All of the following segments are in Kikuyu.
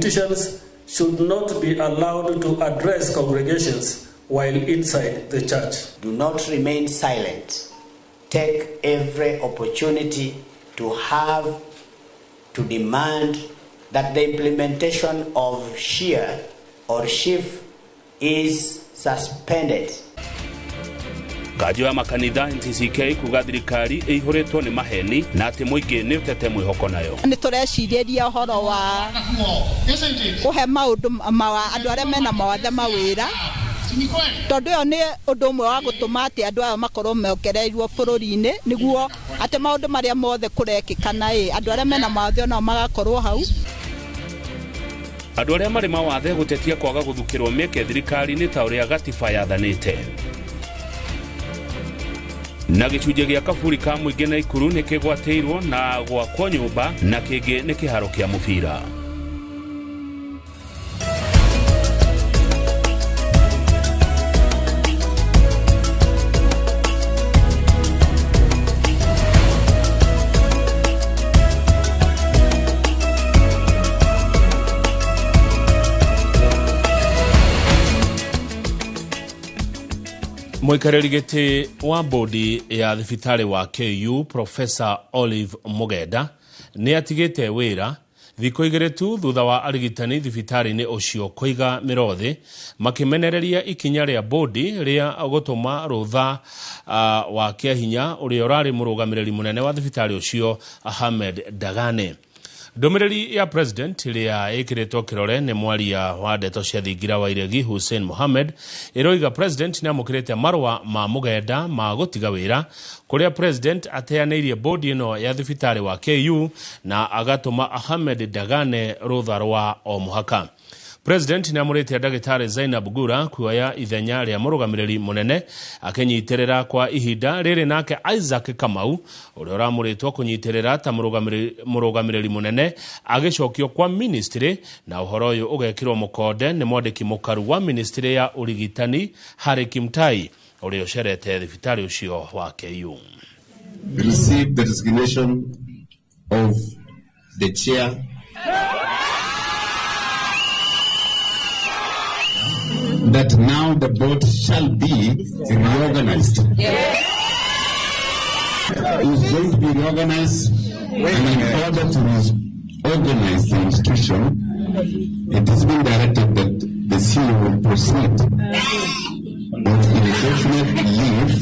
Politicians should not be allowed to address congregations while inside the church. Do not remain silent. Take every opportunity to have to demand that the implementation of SHIA or SHIF is suspended. Kanjũ ya makanitha NCCK kuga thirikari ĩihũrĩtwo nĩ maheni na atĩ mũingĩ nĩ ũtete mwĩhoko nayo. Nĩ tũrecirĩria ũhoro wa kũhe maũndũ andũ arĩa mena mawathe mawĩra, tondũ ĩyo nĩ ũndũ ũmwe wa gũtũma atĩ andũ aya makorwo mongereirwo bũrũri-inĩ, nĩguo atĩ maũndũ marĩa mothe kũrekĩka na andũ arĩa mena mawathe onao magakorwo hau. Andũ arĩa marĩ mawathe gũtetia kwaga gũthukĩrwo mĩeke thirikari-inĩ ta ũrĩa gatiba yathanĩte. Na gĩcunjĩ gĩa kaburi ka mũingĩ Naikuru nĩ kĩgwatĩirwo na gwakwo nyũmba na kĩngĩ nĩ kĩharo kĩa mũbira. Mũikarĩri gĩtĩ wa bodi ya thibitarĩ wa KU Professor Olive Mugenda nĩ atigĩte wĩra thikũ igĩrĩ tu thutha wa arigitani thibitarĩ-inĩ ũcio kũiga mĩrothi makĩmenereria ikinya rĩa bodi rĩa gũtũma rũtha wa kĩahinya ũrĩa ũrarĩ mũrũgamĩrĩri mũnene wa thibitarĩ ũcio Ahmed Dagane. Ndũmĩrĩri ya president ĩrĩa ĩkĩrĩtwo kĩrore nĩ mwaria wa ndeto cia thingira wa iregi Hussein Mohamed ĩroiga president nĩ amũkĩrĩte marũa ma Mugenda ma gũtiga wĩra kũrĩa president ateanĩirie bodi ĩno ya thibitarĩ wa KU na agatũma Ahmed Dagane rũtha rwa o mũhaka. President nĩ amũrĩte ndagĩtarĩ Zainab Gura kuoya ithenya rĩa mũrũgamĩrĩri mũnene akĩnyitĩrĩra kwa ihinda rĩrĩ, nake Isaac Kamau ũrĩa ũramũrĩtwo kũnyitĩrĩra ta mũrũgamĩrĩri mũnene agĩcokio kwa ministry, na ũhoro ũyũ ũgekĩrwo mũkonde nĩ mwandĩki mũkaru wa ministry ya ũrigitani Harry Kimtai ũrĩa ũcerete thibitarĩ ũcio wa KU. Received the resignation of the chair that now the board shall be reorganized. Yes. It's going to be reorganized, and in order to reorganize the institution, it has been directed that the CEO will proceed on indefinite leave.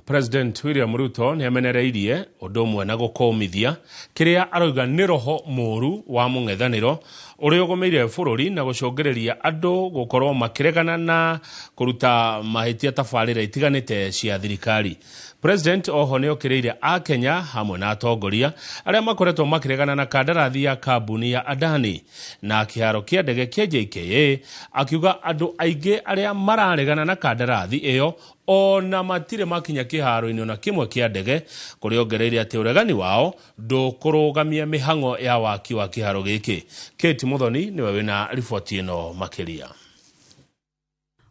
President William Ruto nĩ amenereirie ũndũ ũmwe na gũkũmithia kĩrĩa arauga nĩ roho mũũru wa mũng'ethanĩro ũrĩa ũgũmĩire bũrũri na gũcũngĩrĩria andũ gũkorwo makĩregana na kũruta mahĩtia tabarĩra itiganĩte cia thirikari. President oho nĩ okĩrĩire akenya hamwe na atongoria arĩa makoretwo makĩregana na kandarathi ya kambuni ya Adani na kĩharo kĩa ndege kĩa JKA, akiuga andũ aingĩ arĩa mararegana na kandarathi ĩyo ona matirĩ makinya kĩharo-inĩ ona kĩmwe kĩa ndege, kũrĩa ongereire atĩ ũregani wao ndũkũrũgamia mĩhang'o ya waki wa kĩharo gĩkĩ. Kate Muthoni nĩwe wĩna riboti ĩno makĩria.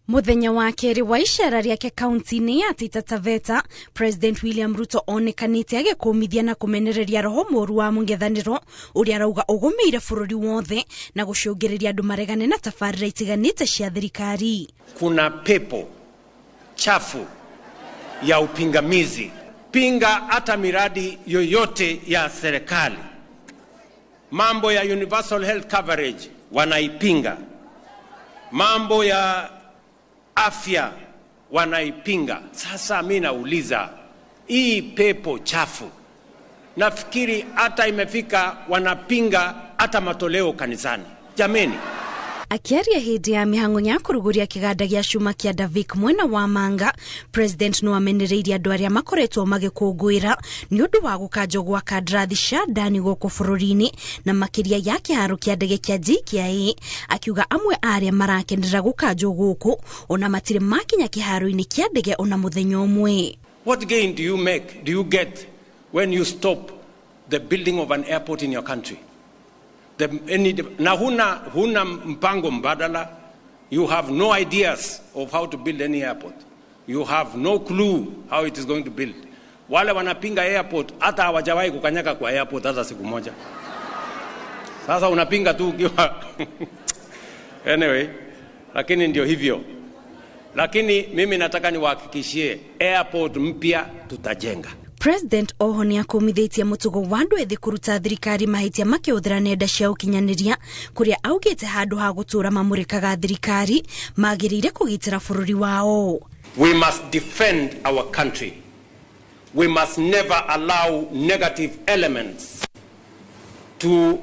Muthenya wa kerĩ wa icera rĩake kaunti-inĩ ya Taita Taveta, President William Ruto onekanĩte agĩkũmithia na kũmenereria roho mũũru wa mũng'ethanĩro ũrĩa arauga ũgũmĩire bũrũri wothe na gũcũngĩrĩria andũ maregane na tabarĩra itiganĩte cia thirikari. Kuna pepo chafu ya upingamizi, pinga hata miradi yoyote ya serikali. Mambo ya universal health coverage wanaipinga, mambo ya afya wanaipinga. Sasa mimi nauliza, hii pepo chafu nafikiri hata imefika wanapinga hata matoleo kanisani. Jameni. Akiaria hĩndĩ ya mĩhang'o ya kũrugũria kĩganda gĩa cuma kĩa Davik mwena wa Manga, President no amenereirie andũ arĩa makoretwo magĩkũngũĩra nĩ ũndũ wa gũkanjwo gwa kandarathi cia Adani gũkũ bũrũri-inĩ na makĩria ya kĩharo kĩa ndege kĩa JKIA, akiuga amwe a arĩa marakenera gũkanjwo gũkũ ona matirĩ makinya kĩharo-inĩ kĩa ndege ona mũthenya ũmwe. What gain do you make, do you get when you stop the building of an airport in your country? Na huna mpango mbadala. You have no ideas of how to build any airport. You have no clue how it is going to build. Wale wanapinga airport hata hawajawahi kukanyaga kwa airport hata siku moja. Sasa unapinga tu ukiwa anyway, lakini ndio hivyo. Lakini mimi nataka niwahakikishie airport mpya tutajenga. President oho nĩ akũmithĩtie mũtugo wa andũ ethĩ kũruta thirikari mahĩtia makĩhũthĩra nenda cia ũkinyanĩria kũrĩa augĩte handũ ha gũtũũra mamũrĩkaga thirikari magĩrĩire kũgitĩra bũrũri wao. We must defend our country. We must never allow negative elements to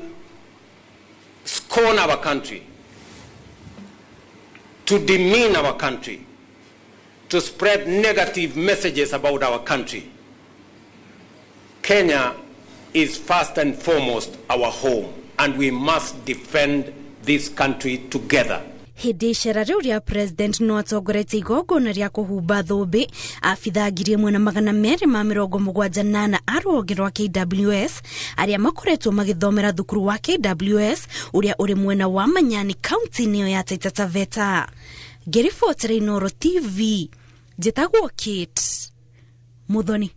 scorn our country, to demean our country, to spread negative messages about our country. Kenya is first and foremost our home, and we must defend this country together. Hĩndĩ icera rĩu rĩa president no atongoretie igongona rĩa kũhumba thũmbĩ abithaa 1278 a rũhonge rwa KWS arĩa makoretwo magĩthomera thukuru wa KWS ũrĩa ũrĩ mwena wa Manyani kaunti-inĩ ĩyo ya Taita Taveta. Ngĩribotera Inooro TV, njĩtagwo Kate Muthoni.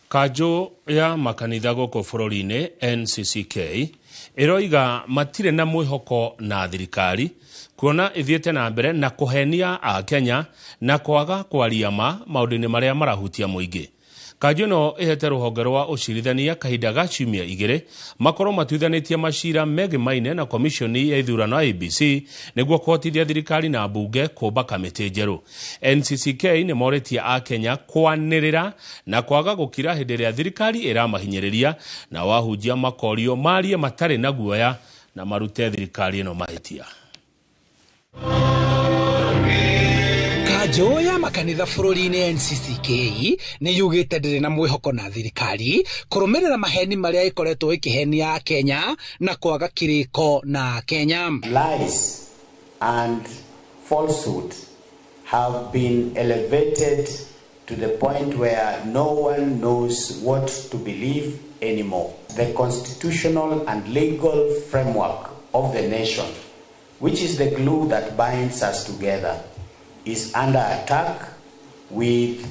Kanjũ ya makanitha gũkũ bũrũri-inĩ NCCK ĩroiga matirĩ na mwĩhoko na thirikari kuona ĩthiĩte na mbere na kũhenia Akenya na kwaga kwaria ma maũndũ-inĩ marĩa marahutia mũingĩ. Kanjũ ĩno ĩhete rũhonge rwa ũcirithania kahinda ga ciumia igĩrĩ makorwo matuithanĩtie macira megemaine na komishoni ya ithurano IEBC nĩguo kũhotithia thirikari na mbunge kũmba kamĩtĩ njerũ. NCCK nĩ morĩtie Akenya kwanĩrĩra na kwaga gũkira hĩndĩ ĩrĩa thirikari ĩramahinyĩrĩria na wahunjia makorio marie matarĩ na guoya na marute thirikari ĩno mahĩtia. Kanjũ ya makanitha bũrũri-inĩ NCCK nĩ yugĩte ndĩrĩ na mwĩhoko na thirikari kũrũmĩrĩra maheni marĩa ĩkoretwo ĩkĩhenia Kenya na kwaga kĩrĩko na Kenya. Lies and falsehood have been elevated to the point where no one knows what to believe anymore. The constitutional and legal framework of the nation, which is the glue that binds us together, is under attack with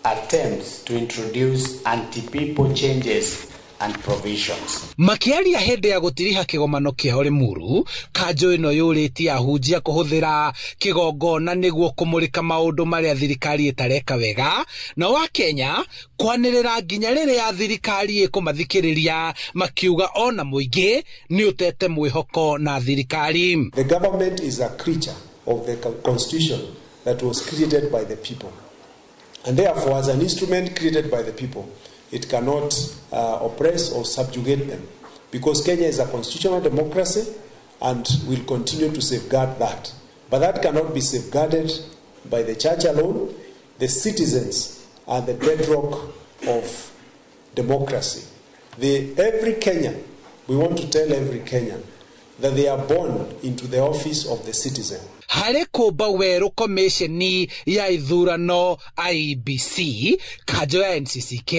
attempts to introduce anti-people changes and provisions. Makiaria hĩndĩ ya gũtiriha kĩgomano kĩao Limuru, kanjũ ĩno yũrĩtie ahunjia kũhũthĩra kĩgongona nĩguo kũmũrĩka maũndũ marĩa thirikari ĩtareka wega, na wa Kenya kwanĩrĩra nginya rĩrĩa thirikari ĩkũmathikĩrĩria makiuga ona mũingĩ nĩ ũtete mwĩhoko na thirikari. The government is a creature of the constitution that was created by the people. And therefore, as an instrument created by the people, it cannot oppress or subjugate them. Because Kenya is a constitutional democracy and will continue to safeguard that. But that cannot be safeguarded by the church alone. The citizens are the bedrock of democracy. Every Kenyan, we want to tell every Kenyan that they are born into the office of the citizen. Harĩ kũmba werũ komisheni ya ithurano IEBC, kanjũ ya NCCK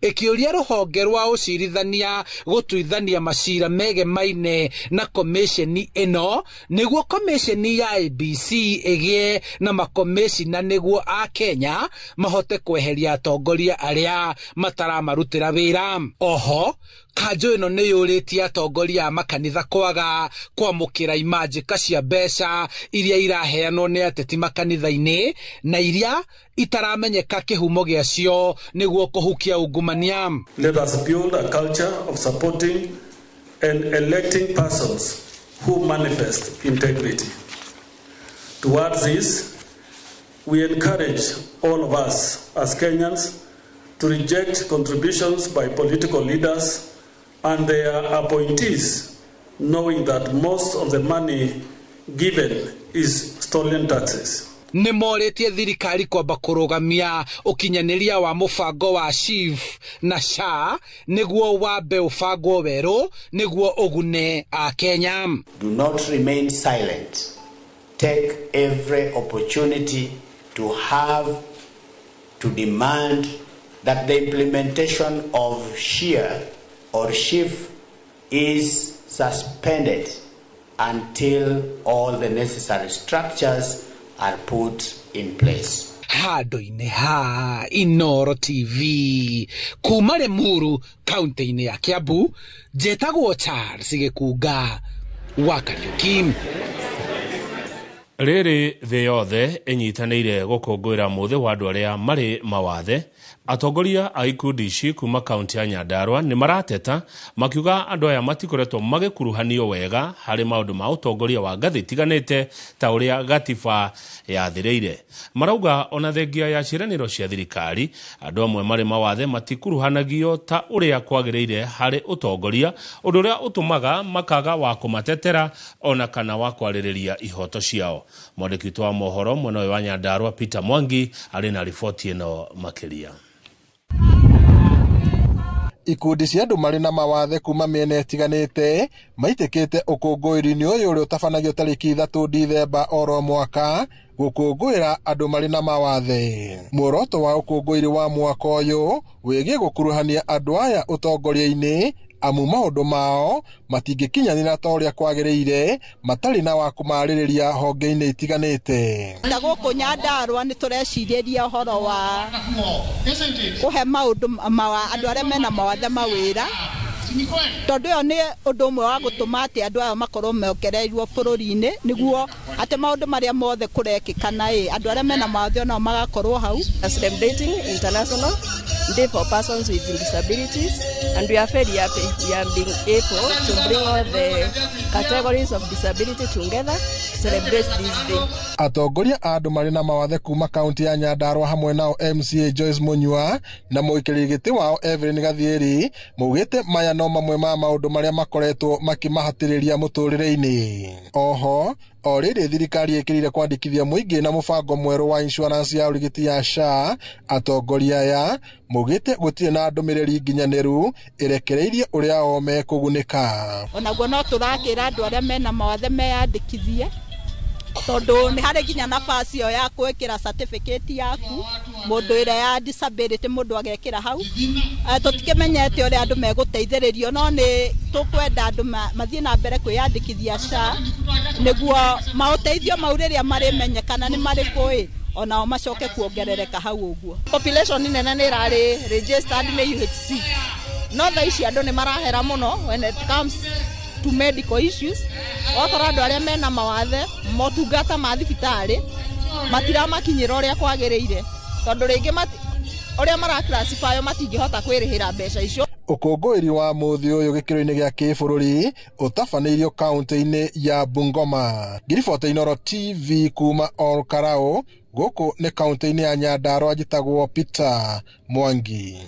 ĩkĩũria rũhonge rwa ũcirithania gũtuithania macira megemaine na komisheni ĩno nĩguo komisheni ya IEBC ĩgĩe na makomishina nĩguo Akenya mahote kweheria atongoria arĩa mataramarutĩra wĩra. Oho kanjũ ĩno nĩ yũrĩtie atongoria a makanitha kwaga kwamũkĩra imanjĩka cia mbeca iria iraheanwo nĩ ateti makanitha-inĩ na iria itaramenyeka kĩhumo gĩacio nĩguo kũhukia ungumania. Let us build a culture of supporting and electing persons who manifest integrity. Towards this, we encourage all of us as Kenyans to reject contributions by political leaders and their appointees, knowing that most of the money given is stolen taxes. Nĩ morĩtie thirikari kwamba kũrũgamia ũkinyanĩria wa mũbango wa SHIF na SHA nĩguo wambe ũbangwo werũ nĩguo ũgune Akenya. Do not remain silent. Take every opportunity to have to demand that the implementation of SHIA or SHIF is suspended until all the necessary structures are put in place. Handũ-inĩ ha Inooro TV kuma Limuru kaunti-inĩ ya Kiambu, njetagwo Charles Gĩkunga wa Kariuki. Rĩrĩ thĩ yothe ĩnyitanĩire gũkũngũĩra mũthĩ wa andũ arĩa marĩ mawathe. Atongoria a ikundi ici kuma kaunti ya Nyandarua nĩ marateta makiuga andũ aya matikoretwo magĩkuruhanio wega harĩ maũndũ ma ũtongoria wa ngathĩ itiganĩte ta ũrĩa gatiba yathĩrĩire. Marauga ona thengia ya ciĩranĩro cia thirikari, andũ amwe marĩ mawathe matikuruhanagio ta ũrĩa kwagĩrĩire harĩ ũtongoria, ũndũ ũrĩa ũtũmaga makaga wa kũmatetera ona kana wa kwarĩrĩria ihoto ciao. Mwandĩki witũ wa mohoro mwena ũyũ wa Nyandarua Peter Mwangi arĩ na riboti ĩno makĩria. Ikundi cia andũ marĩ na mawathe kuma mĩena ĩtiganĩte maitĩkĩte ũkũngũĩri-inĩ ũyũ ũrĩa ũtabanagio tarĩki 3 Dithemba oro mwaka gũkũngũĩra andũ marĩ na mawathe. Muoroto wa ũkũngũĩri wa mwaka ũyũ wĩgiĩ gũkuruhania andũ aya ũtongoria-inĩ, amu maũndũ mao matingĩkinyanĩra ta ũrĩa kwagĩrĩire matarĩ na wa kũmarĩrĩria honge-inĩ itiganĩte. Ta gũkũ Nyandarua nĩ tũrecirĩria ũhoro wa kũhe maũndũ andũ arĩa mena mawathe mawĩra, tondũ ĩyo nĩ ũndũ ũmwe wa gũtũma atĩ andũ aya makorwo mongereirwo bũrũri-inĩ, nĩguo atĩ maũndũ marĩa mothe kũrekĩkana ĩ andũ arĩa mena mawathe onao magakorwo hau. Celebrating International Day for Persons with Disabilities, and we are very happy we are being able to bring all the categories of disability together to celebrate this day. Atongoria a andũ marĩ na mawathe kuma kaunti ya Nyandarua hamwe nao MCA Joyce Munyua na mũikarĩri gĩtĩ wao Evelyn Gathieri maugĩte maya no mamwe ma maũndũ marĩa makoretwo makĩmahatĩrĩria mũtũrĩre-inĩ. Oho o rĩrĩ thirikari ĩkĩrĩire kwandĩkithia mũingĩ na mũbango mwerũ wa insurance ya ũrigiti ya SHA, atongoria aya maugĩte gũtirĩ na ndũmĩrĩri nginyanĩru ĩrekereirie ũrĩa o mekũgunĩka. Onaguo no tũrakĩra andũ arĩa mena mawathe meyandĩkithie, tondũ nĩ harĩ nginya nafasi ĩyo ya gwĩkĩra certificate yaku mũndũ ĩrĩa ya disability mũndũ agekĩra hau. Tũtikĩmenyete ũrĩa andũ megũteithĩrĩrio, no nĩ tũkwenda andũ mathiĩ na mbere kwĩyandĩkithia SHA nĩguo maũteithio mau rĩrĩa marĩmenyekana nĩ marĩkũ ĩ onao macoke kuongerereka hau ũguo. Population nene nĩ ĩrarĩ registered nĩ UHC, no thaa ici andũ nĩ marahera mũno when it comes to medical issues. Wakora andũ arĩa mena mawathe motungata ma thibitarĩ matiramakinyĩra ũrĩa kwagĩrĩire, tondũ rĩngĩ ũrĩa maraclassify matingĩhota kwĩrĩhĩra mbeca icio. Ũkũngũĩri wa mũthĩ ũyũ gĩkĩro-inĩ gĩa kĩbũrũri ũtabanĩirio kaunti-inĩ ya Bungoma. Ngiribota Inooro TV kuma Ol Kalou, gũkũ nĩ kaunti-inĩ ya Nyandarua, njĩtagwo Peter Mwangi.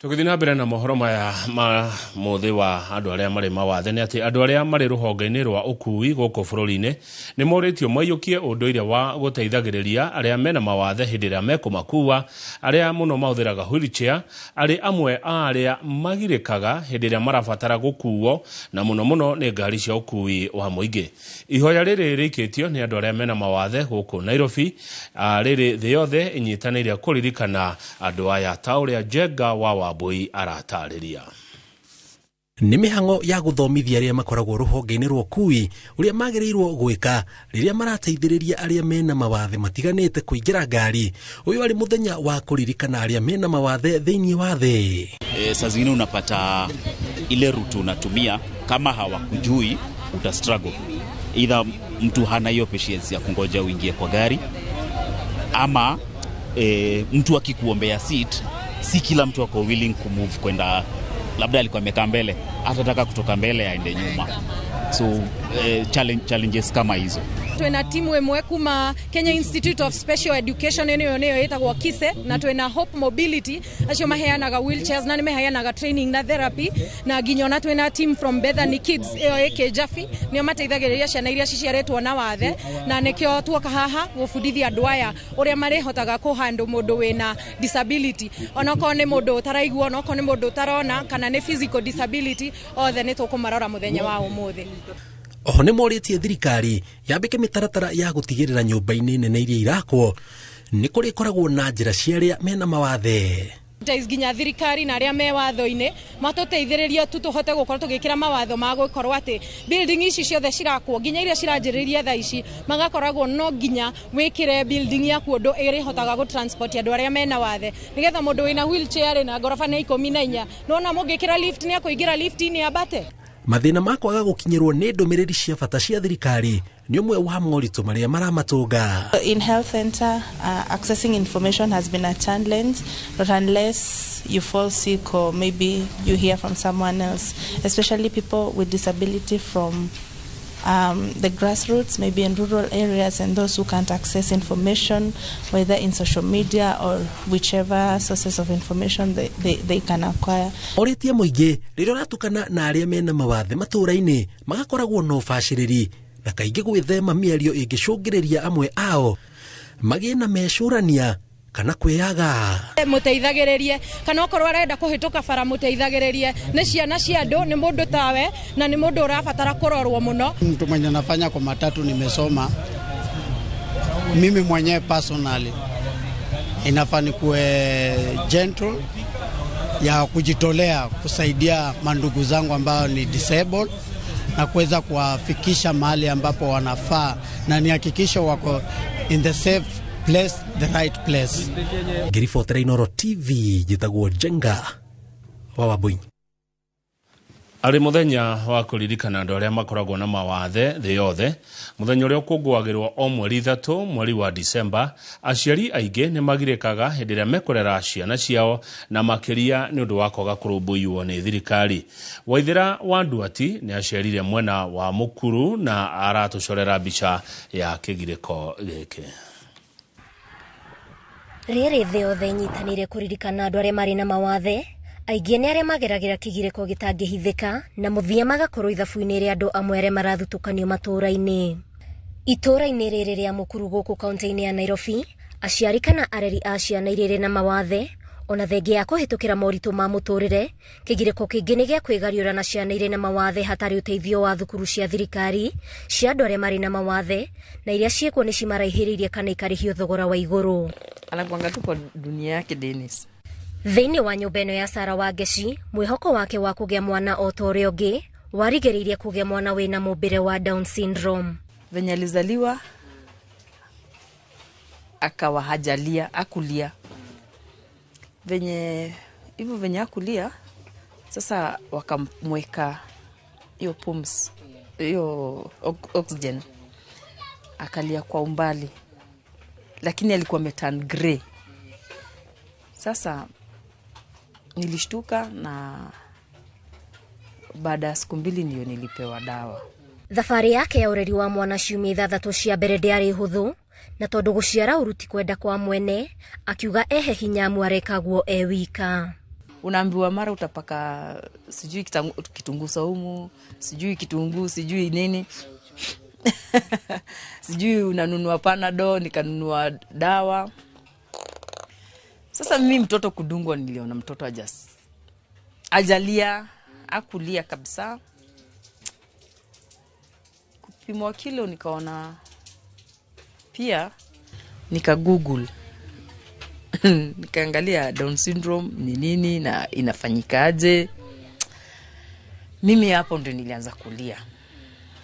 Tũgĩthiĩ na mbere na mohoro maya ma mũthĩ wa andũ arĩa marĩ mawathe nĩ atĩ andũ arĩa marĩ rũhonge-inĩ rwa ũkui gũkũ bũrũri-inĩ nĩ morĩtio maiyũkie ũndũire wa gũteithagĩrĩria arĩa mena mawathe hĩndĩ ĩrĩa mekũmakua, arĩa mũno mahũthĩraga wheelchair, arĩ amwe a arĩa magirĩkaga hĩndĩ ĩrĩa marabatara gũkuo na mũno mũno nĩ ngari cia ũkui wa mũingĩ. Ihoya rĩrĩ rĩikĩtio nĩ andũ arĩa mena mawathe gũkũ Nairobi, rĩrĩ thĩ yothe ĩnyitanĩire kũririkana andũ aya ta ũrĩa Njenga wa Wambui aratarĩria. Nĩ mĩhang'o ya gũthomithia arĩa makoragwo rũhonge-inĩ rwa ũkui ũrĩa magĩrĩirwo gwĩka rĩrĩa marateithĩrĩria arĩa mena mawathe matiganĩte kũingĩra ngari. Ũyũ arĩ mũthenya wa kũririkana arĩa mena mawathe thĩinĩ wa thĩ. Saa zingine unapata ile route unatumia kama hawakujui uta struggle. Either mtu hana hiyo patience ya kungoja uingie kwa gari, ama mtu akikuombea seat, si kila mtu ako willing kumove kwenda, labda alikuwa amekaa mbele, atataka kutoka mbele aende nyuma. So challenges kama hizo. Twina timu ĩmwe kuma Kenya Institute of Special Education ĩno nĩyo ĩtagwo KISE, na twina Hope Mobility acio maheanaga wheelchairs na nĩmaheanaga training na therapy, na nginya ona twina team from Bethany Kids ĩyo ĩ Kĩjabi nĩo mateithagĩrĩria ciana iria ciciarĩtwo na wathe, na nĩkĩo tuoka haha gũbundithia andũ aya ũrĩa marĩhotaga kũhandle mũndũ wĩna disability, onokorwo nĩ mũndũ ũtaraigua, onokorwo nĩ mũndũ ũtarona kana nĩ physical disability, othe nĩ tũkũmarora mũthenya wa ũmũthĩ. Oho nĩ morĩtie thirikari yambĩke mĩtaratara ya gũtigĩrĩra nyũmba-inĩ nene iria irakwo nĩ kũrĩkoragwo na njĩra cia arĩa mena mawathe. Nginya thirikari na arĩa me watho-inĩ matũteithĩrĩrie tu tũhote gũkorwo tũgĩkĩra mawatho ma gũkorwo atĩ building ici ciothe cirakwo nginya iria ciranjĩrĩria thaa ici magakoragwo no nginya wĩkĩre building yaku ũndũ ĩrĩhotaga gũ transport andũ arĩa mena wathe nĩgetha mũndũ wĩna wheelchair na ngoroba nĩ 14 nona mũngĩkĩra lift nĩ akũingĩra lift-inĩ ambate. Mathĩna ma kwaga gũkinyĩrwo nĩ ndũmĩrĩri cia bata cia thirikari nĩ ũmwe wa moritũ marĩa maramatũnga. In health center, accessing information has been a challenge, not unless you fall sick or maybe you hear from someone else, especially people with disability from the grassroots, maybe in rural areas, and those who can't access information, whether in social media or whichever sources of information they can acquire. Orĩtie mũingĩ rĩrĩa ũratukana na arĩa mena mawathe matũũra-inĩ magakoragwo na ũbacĩrĩri na kaingĩ gwĩthema mĩario ĩngĩcũngĩrĩria amwe ao magĩe na mecũrania kana kwĩyaga. Mũteithagĩrĩrie kana okorwo arenda kũhĩtũka bara mũteithagĩrĩrie, nĩ ciana cia andũ, nĩ mũndũ tawe na nĩ mũndũ ũrabatara kũrorwo mũno. Mtu mwenye anafanya kwa matatu, nimesoma mimi mwenyewe personally, inafaa nikuwe gentle ya kujitolea kusaidia mandugu zangu ambao ni disabled na kuweza kuwafikisha mahali ambapo wanafaa na nihakikishe wako in the safe place, the right place. Ngĩribotera Inooro TV njĩtagwo Njenga wa Wambui. Arĩ mũthenya wa kũririkana andũ arĩa makoragwo na mawathe thĩ yothe, mũthenya ũrĩa ũkũngũagĩrwo o mweri 3 mweri wa Disemba, aciari aingĩ nĩ magirĩkaga hĩndĩ ĩrĩa mekũrera ciana ciao na makĩria nĩ ũndũ wa kwaga kũrũmbũiyo nĩ thirikari. Waithĩra wa Nduati nĩ acerire mwena wa Mũkuru na aratũcorera mbica ya kĩgirĩko gĩkĩ. Rĩrĩ thĩ yothe ĩnyitanĩire kũririkana andũ arĩa marĩ na mawathe, aingĩ nĩ arĩa mageragĩra kĩgirĩko gĩtangĩhithĩka na mũthia magakorwo ithabu-inĩ rĩa andũ amwe arĩa marathutũkanio matũũra-inĩ. Itũũra-inĩ rĩrĩ rĩa Mũkuru gũkũ kaunti-inĩ ya Nairobi, aciari kana areri a ciana iria irĩ na mawathe ona thengia ya kũhĩtũkĩra moritũ ma mũtũrĩre, kĩgirĩko kĩngĩ nĩ gĩa kwĩgariũra na ciana irĩ na mawathe hatarĩ ũteithio wa thukuru cia thirikari cia andũ arĩa marĩ na mawathe na iria ciĩkuo nĩ cimaraihĩrĩirie kana ikarĩhio thogora wa igũrũ. Anakuanga tu kwa dunia yake Dennis. Thĩinĩ wa nyũmba ĩno ya Sara Wangeci, mwĩhoko wake wa kũgĩa mwana o ta ũrĩa ũngĩ warigĩrĩirie kũgĩa mwana wĩna mũmbĩre wa Down syndrome. Venye alizaliwa akawa hajalia, akulia. Venye hivyo venye akulia, sasa wakamweka hiyo pumps, hiyo oxygen. Akalia kwa umbali, lakini alikuwa ameturn grey. Sasa nilishtuka na baada ya siku 2 ndio nilipewa dawa. Thabarĩ yake ya ũreri wa mwana ciumia 6 cia mbere ndĩarĩ hũthũ, na tondũ gũciara ũruti kwenda kwa mwene, akiuga ehe hinya amu arekagwo e wika. Unaambiwa mara utapaka sijui kitunguu saumu, sijui kitunguu, sijui nini. Sijui unanunua Panadol, nikanunua dawa. Sasa mimi mtoto kudungwa, niliona mtoto ajalia, akulia kabisa. Kupimwa kilo nikaona pia, nika Google. Nikaangalia Down syndrome ni nini na inafanyikaje. Mimi hapo ndio nilianza kulia.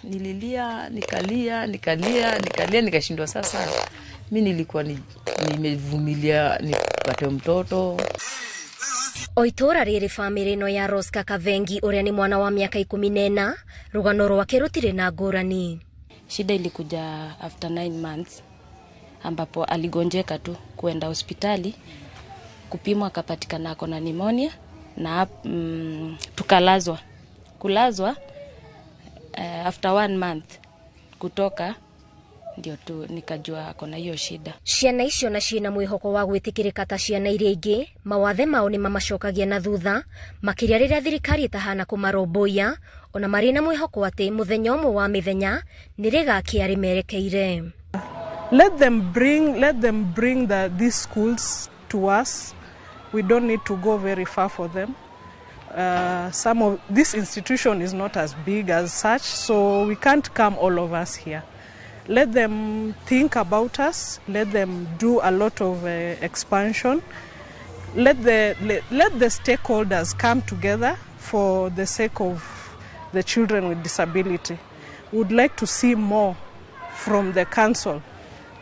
Nililia, nikalia, nikalia, nikalia, nikashindwa sasa. Mimi nilikuwa nimevumilia nipate mtoto. O itũũra rĩrĩ bamĩrĩ ĩno ya Rosca Kavengi ũrĩa nĩ mwana wa miaka 14, rũgano rwake rũtirĩ na ngũrani. Shida ilikuja after 9 months ambapo aligonjeka tu kuenda hospitali kupimwa akapatikana ako na pneumonia na tukalazwa. Kulazwa after 1 month kutoka ndio tu nikajua ako na hiyo shida. Ciana icio na ciĩna mwĩhoko wa gwĩtĩkĩrĩka ta ciana iria ingĩ, mawathe mao nĩ mamacokagia na thutha, makĩria rĩrĩa thirikari ĩtahana kũmarũmbũiya, ona marĩ na mwĩhoko atĩ mũthenya ũmwe wa mĩthenya nĩ rĩgakĩa rĩmerekeire. Let them bring these schools to us. We don't need to go very far for them. Some of this institution is not as big as such, so we can't come all of us here. Let them think about us. Let them do a lot of expansion. Let the stakeholders come together for the sake of the children with disability. We would like to see more from the council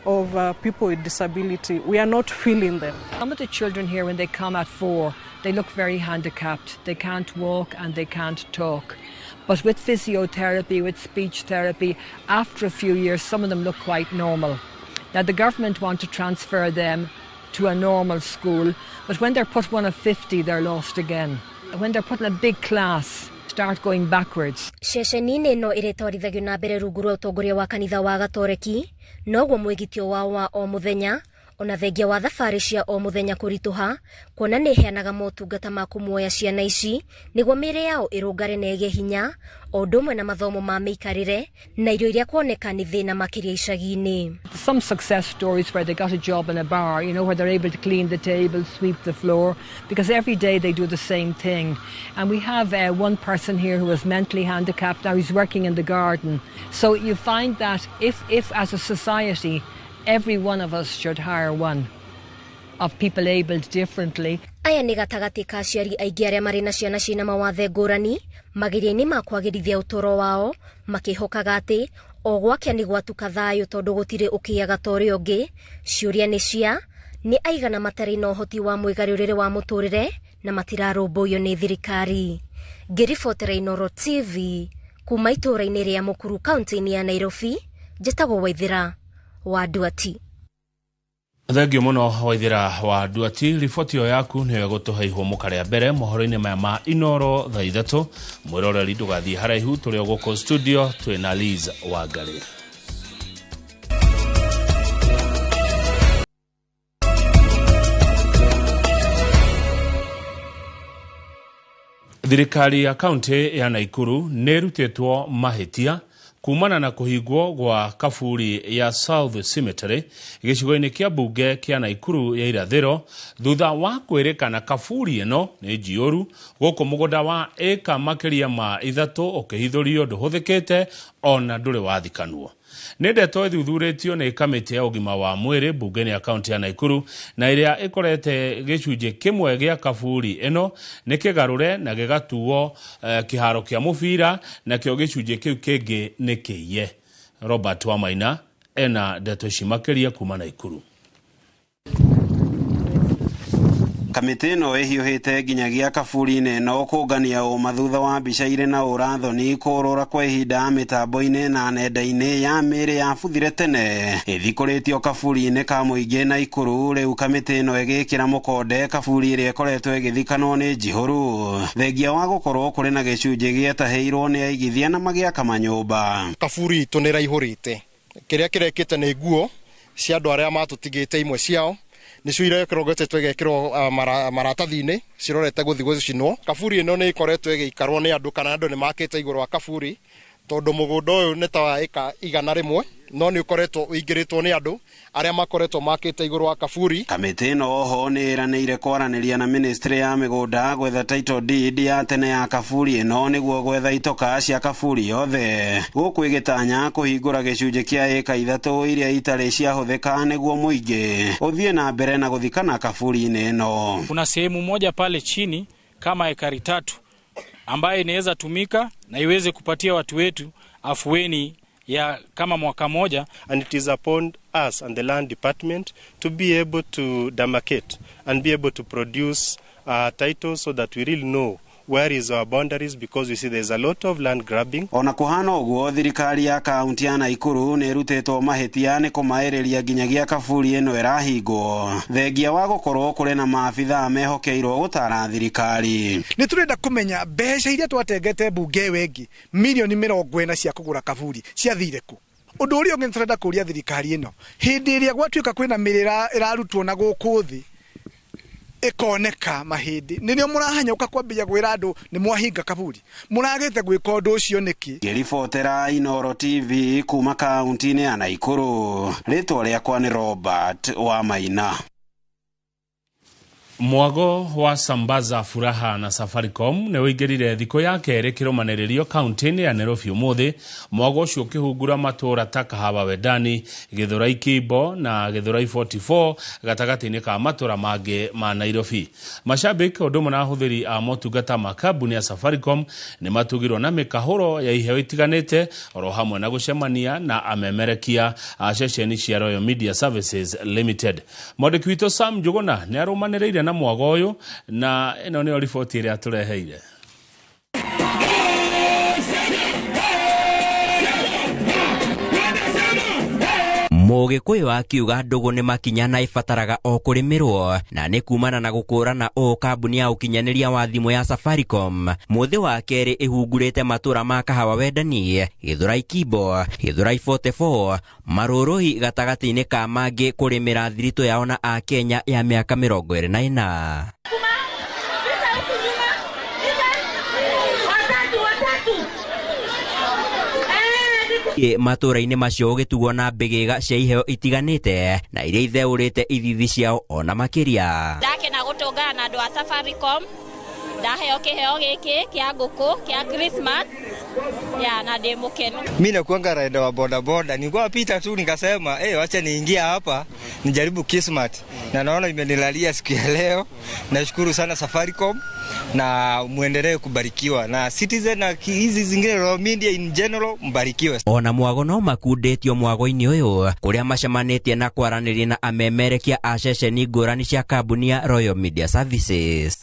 of people with disability. We are not feeling them. Some of the children here, when they come at 4, they look very handicapped. They can't walk and they can't talk. But with physiotherapy, with speech therapy, after a few years, some of them look quite normal. Now, the government want to transfer them to a normal school, but when they're put one of 50, they're lost again. When they're put in a big class, start going backwards. Ceceni-inĩ ĩno ĩrĩtwarithagio na mbere rungu rwa ũtongoria wa kanitha wa Gatoreki, noguo mwĩgitio wao wa o mũthenya, ona thengia wa thabarĩ cia o mũthenya kũritũha, kuona nĩ ĩheanaga motungata ma kũmuoya ciana ici nĩguo mĩĩrĩ yao ĩrũngare na ĩgĩe hinya, o ũndũ ũmwe na mathomo ma mĩikarĩre na irio iria kuoneka nĩ thĩna makĩria icagi-inĩ. Some success stories where they got a job in a bar, you know, where they're able to clean the table, sweep the floor, because every day they do the same thing. And we have one person here who is mentally handicapped, now he's working in the garden. So you find that if as a society, every one of us should hire one of people abled differently. Aya nĩ gatagatĩ ka aciari aingĩ arĩa marĩ na ciana ciĩna mawathe ngũrani mageria-inĩ ma kwagĩrithia ũtũũro wao, makĩhokaga atĩ o gwakĩa nĩ gwatuka thayũ tondũ gũtirĩ ũkĩaga ta ũrĩa ũngĩ. Ciũria nĩ cia nĩ aigana matarĩ na ũhoti wa mwĩgarũrĩre wa mũtũrĩre na matirarũmbũiyo nĩ thirikari. Ngĩribotera Inooro TV kuma itũũra-inĩ rĩa Mũkuru kaunti-inĩ ya Nairobi, njĩtagwo Waithĩra wa Nduati. Thengio muno Waithĩra wa Nduati, riboti ĩyo yaku nĩyo ĩgũtũhe ihũmũka rĩa mbere mohoro-inĩ maya ma Inooro thaa 3. Mwĩroreri ndũgathiĩ haraihu, tũrĩ o gũkũ studio twĩna Liz Wangarĩ. Thirikari ya kaunti ya Naikuru nĩ ĩrutĩtwo mahĩtia kumana na kũhingwo gwa kaburi ya South Cemetery gĩcigo-inĩ kĩa mbunge kĩa Naikuru ya irathĩro thutha wa kwĩrĩkana kaburi ĩno nĩ njiyũru gũkũ mũgũnda wa ĩka makĩria ma 3 ũkĩhithũrio ndũhũthĩkĩte ona ndũrĩ wathikanwo. Nĩ ndeto ĩthuthurĩtio nĩ kamĩtĩ ya ũgima wa mwĩrĩ mbunge-inĩ ya kaunti ya Naikuru na ĩrĩa ĩkorete gĩcunjĩ kĩmwe gĩa kaburi ĩno nĩ kĩgarũre na gĩgatuo kĩharo kĩa mũbira, nakĩo gĩcunjĩ kĩu kĩngĩ nĩ kĩiye. Robert Wamaina ena ndeto ici makĩria kuma Naikuru. Kamĩtĩ ĩno ĩhiũhĩte nginyagia kaburi-inĩ ĩno kũngania ũma thutha wa mbica irĩ na ũrathoni kũrũra kwa ihinda mĩtambo-inĩ na nenda-inĩ ya mĩĩrĩ yabuthire tene ĩthikũrĩtio kaburi-inĩ ka mũingĩ Naikuru. Rĩu kamĩtĩ ĩno ĩgĩkĩra mũkonde kaburi ĩrĩa ĩkoretwo ĩgĩthikanwo nĩ njihũru thengia wa gũkorwo kũrĩ na gĩcunjĩ gĩetahĩirwo nĩ aigithia na magĩaka manyũmba. Kaburi itũ nĩ ĩraihũrĩte, kĩrĩa kĩrekĩte nĩ nguo cia andũ arĩa matũtigĩte imwe ciao nĩcio irekĩrwo igekĩrwo maratathi-inĩ cirorete gũthiĩ gũcinwo. Kaburi ĩno nĩ ĩkoretwo ĩgĩikarwo nĩ andũ kana andũ nĩ makĩte igũrũ wa kaburi tondũ mũgũnda ũyũ nĩ ta wa ĩka 100 no nĩ ũkoretwo ũingĩrĩtwo nĩ andũ arĩa makoretwo makĩte igũrũ wa kaburi. Kamĩtĩ ĩno oho nĩ ĩranĩire kwaranĩria na ministry ya mĩgũnda gwetha title deed ya tene ya kaburi ĩno nĩguo gwetha itoka cia kaburi yothe gũkũ ĩgĩtanya kũhingũra gĩcunjĩ kĩa ĩka 3 iria itarĩ ciahũthĩka nĩguo mũingĩ ũthiĩ na mbere na gũthikana kaburi-inĩ ĩno. Kuna sehemu moja pale chini kama ekari 3 ambayo inaweza tumika na iweze kupatia watu wetu afueni ya kama mwaka moja. And it is upon us and the land department to be able to demarcate and be able to produce titles so that we really know where is our boundaries, because you see there's a lot of land grabbing. Ona kuhana ũguo thirikari ya kaunti ya Naikuru nĩ ĩrutĩtwo mahĩtia nĩ kũmaĩrĩria nginyagia kaburi ĩno ĩrahingwo thengia wa gũkorwo kũrĩ na maabithaa mehokeirwo gũtara thirikari. Nĩ tũrenda kũmenya mbeca iria twatengete mbunge ĩyo ĩngĩ mirioni 40 cia kũgũra kaburi ciathire kũ. Ũndũ ũrĩa ũngĩ nĩ tũrenda kũũria thirikari ĩno hĩndĩ ĩrĩa gwatuĩka kwĩna mĩrĩ ĩrarutwo na gũkũ thĩ ĩkoneka mahĩndĩ nĩrĩo mũrahanyũka kwambia gwĩra andũ nĩ mwahinga kaburi, mũragĩte gwĩka ũndũ ũcio nĩkĩ? Ngĩribotera Inooro TV kuma kaunti-inĩ ya Naikuru, rĩtwa rĩakwa nĩ Robert Wamaina. Mwago wa Sambaza Furaha na Safaricom nĩ ũingĩrire thikũ ya kerĩ kĩrũmanĩrĩrio kaunti-inĩ ya Nairobi ũmũthĩ. Mwago ũcio ũkĩhungura matũũra ta Kahawa Wendani, Githurai Kimbo na Githurai 44 gatagatĩ-inĩ ka matũũra mangĩ ma Nairobi. Mashabiki ũndũ ũmwe na ahũthĩri a motungata ma kambuni ya Safaricom nĩ matugirwo na mĩkahũro ya iheo itiganĩte oro hamwe na gũcemania na amemerekia a ceceni cia Royal Media Services Limited. Mwandĩki witũ Sam Njuguna nĩ arũmanĩrĩire na mwago ũyũ na ĩno nĩyo riboti ĩrĩa tũreheire. Mũgĩkũyũ akiuga ndũgũ nĩ makinya na ĩbataraga o kũrĩmĩrwo na nĩ kumana na gũkũrana ũũ kambuni ya ũkinyanĩria wa thimũ ya Safaricom mũthĩ wa kerĩ ĩhungurĩte matũra ma Kahawa Wendani, Githurai Kimbo, Githurai 44, Marũrũhi gatagatĩ-inĩ ka mangĩ kũrĩmĩra thiritũ yao na Akenya ya mĩaka 24. Matũra-inĩ macio ũgĩtugwo na mbĩgĩga cia iheo itiganĩte na iria itheũrĩte ithithi ciao ona makĩria. Ndakena gũtũngana na andũ a Safaricom, ndaheo kĩheo gĩkĩ kĩa ngũkũ kĩa Christmas ya na ndĩ mũkenu. Mimi nakuanga rider wa boda boda, nilikuwa pita tu nikasema wacha niingia hapa nijaribu Kismat, na naona imenilalia siku ya leo. Nashukuru sana Safaricom na muendelee kubarikiwa na Citizen na hizi zingine Royal Media in general, mbarikiwe. Ona mwago no makundĩtio mwago-inĩ ũyũ kũrĩa macemanĩtie na kwaranĩria na amemerekia a ceceni ngũrani cia kambuni ya Royal Media Services.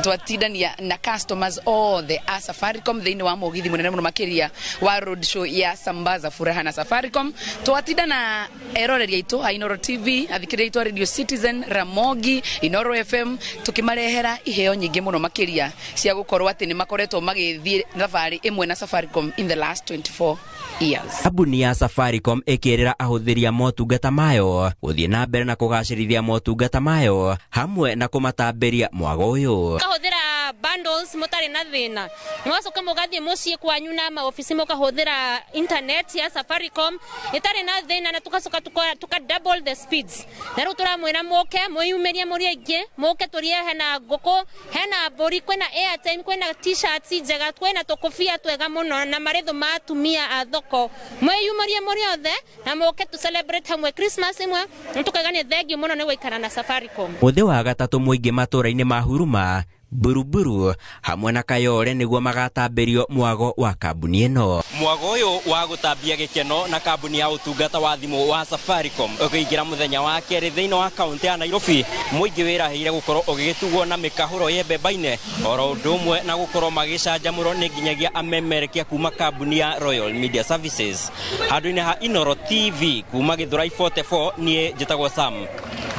Twatindania na customers othe a Safaricom thĩinĩ wa mũgithi mũnene mũno makĩria wa road show ya Sambaza Furaha na Safaricom. Twatinda na eroreri aitũ a Inoro TV, athikĩrĩria aitũ a Radio Citizen, Ramogi, Inoro FM, tũkĩmarehera iheo nyingĩ mũno makĩria cia gũkorwo atĩ nĩ makoretwo magĩthiĩ thabarĩ ĩmwe na Safaricom in the last 24 years. Kambuni ya Safaricom ĩkĩrĩra ahũthĩri a motungata mayo gũthiĩ na mbere na kũgacĩrithia motungata mayo hamwe na kũmatambĩria mwago ũyũ. Mũkahũthĩra bundles mũtarĩ na thĩna, mũgacoka mũgathiĩ mũciĩ kwanyu na maobici mũkahũthĩra internet ya Safaricom ĩtarĩ na thĩna, na tũgacoka tuka double the speeds. Na rĩu tũramwĩra mũke mwĩyumĩrie mũrĩ aingĩ, mũke tũrĩe, hena ngũkũ, hena mbũri, kwĩna airtime, kwĩna t-shirts njega, kwĩna tũkũbia twega mũno na marĩthũ ma atumia a thoko. Mwĩyumĩrie mũrĩ othe na mũke tũ celebrate hamwe Christmas imwe, tũkaiga nĩ thengiũ mũno nĩ gũikara na Safaricom. Mũthĩ wa gatatũ mũingĩ matũra-inĩ ma Huruma, Buruburu hamwe na Kayore nĩguo magatambĩrio mwago wa kambuni ĩno. Mwago ũyũ wa gũtambia gĩkeno na kambuni ya ũtungata wa thimũ wa Safaricom ũkĩingĩra mũthenya wa kerĩ thĩinĩ wa kaunti ya Nairobi, mũingĩ wĩrahĩire gũkorwo ũgĩgĩtugwo na mĩkahũro yembembaine oro ũndũ ũmwe na gũkorwo magĩcanjamũrwo nĩ nginyagia amemerekia kuma kambuni ya Royal Media Services. Handũ-inĩ ha Inoro TV kuma Githurai 44, niĩ njĩtagwo Sam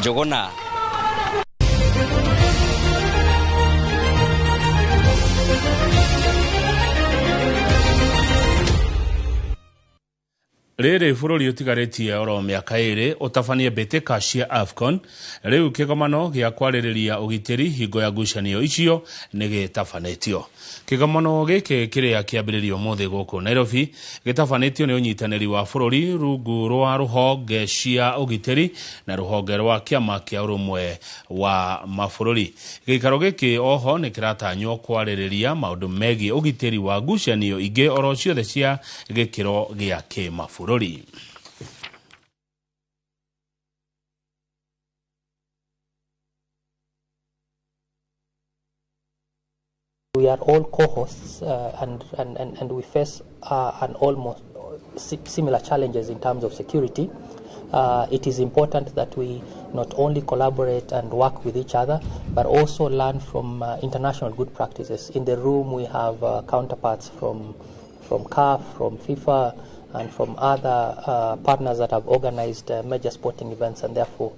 Njuguna. Rĩrĩ bũrũri ũtigarĩtie oro mĩaka ĩrĩ ũtabanie mbĩtĩka cia AFCON, rĩu kĩgomano gĩa kwarĩrĩria ũgitĩri hingo ya ngucanio icio nĩ gĩtabanĩtio. Kĩgomano gĩkĩ kĩrĩa kĩambĩrĩrio ũmũthĩ gũkũ Nairobi gĩtabanĩtio nĩ ũnyitanĩri wa bũrũri rungu rwa rũhonge cia ũgitĩri na rũhonge rwa kĩama kĩa ũrũmwe wa mabũrũri. Gĩikaro gĩkĩ oho nĩ kĩratanywo kwarĩrĩria maũndũ megiĩ ũgitĩri wa ngucanio ingĩ oro ciothe cia gĩkĩro gĩa kĩmabũrũri. We are all co-hosts and we face an almost similar challenges in terms of security. It is important that we not only collaborate and work with each other, but also learn from international good practices. In the room we have counterparts from CAF, from FIFA, and from other partners that have organized major sporting events, and therefore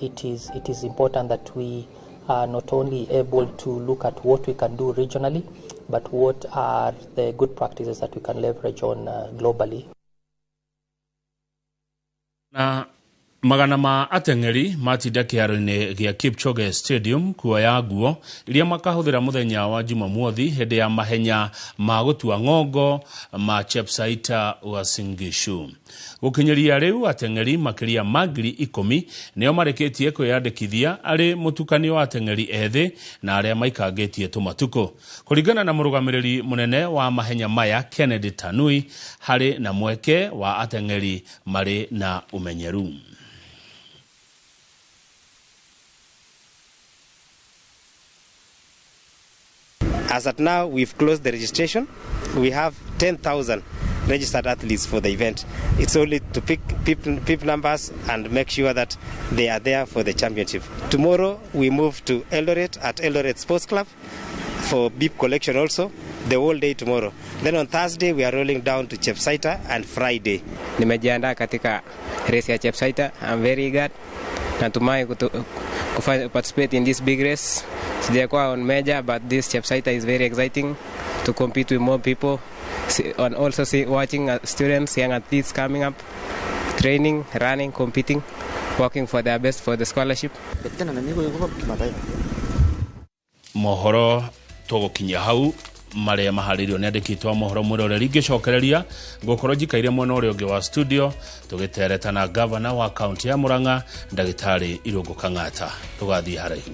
it is important that we are not only able to look at what we can do regionally, but what are the good practices that we can leverage on globally. Na Magana ma ateng'eri matinda kĩharo-inĩ gĩa Kipchoge Stadium kuoya nguo iria makahũthĩra mũthenya wa Jumamothi hĩndĩ ya mahenya ma gũtua ng'ongo ma Chepsaita Uasin Gishu. Gũkinyĩria rĩu ateng'eri makĩria ma 10,000 nĩo marĩkĩtie kwĩyandĩkithia arĩ mũtukanio wa ateng'eri ethĩ na arĩa maikangĩtie tũmatukũ. Kũringana na mũrũgamĩrĩri mũnene wa mahenya maya Kennedy Tanui, harĩ na mweke wa ateng'eri marĩ na ũmenyeru. As at now, we've closed the registration. We have 10,000 registered athletes for the event. It's only to pick PIP numbers and make sure that they are there for the championship. Tomorrow, we move to Eldoret at Eldoret Sports Club for BIP collection also, the whole day tomorrow. Then on Thursday, we are rolling down to Chepsaita and Friday. Nimejiandaa katika race ya Chepsaita. I'm very eager. Natumai participate in this big race. Sijakuwa on major, but this Chepsaita is very exciting to compete with more people and also watching students, young athletes coming up, training, running, competing, working for their best for the scholarship. Mohoro tũgũkinyia hau marĩa maharĩirio nĩ andĩkĩtwo mohoro mwĩroreri ngĩcokereria ngũkorwo njikaire mwena ũrĩa ũngĩ wa studio tũgĩtereta na gavana wa kaunti ya Murang'a ndagĩtarĩ Irũngũ Kang'ata. Tũgathiĩ haraihu.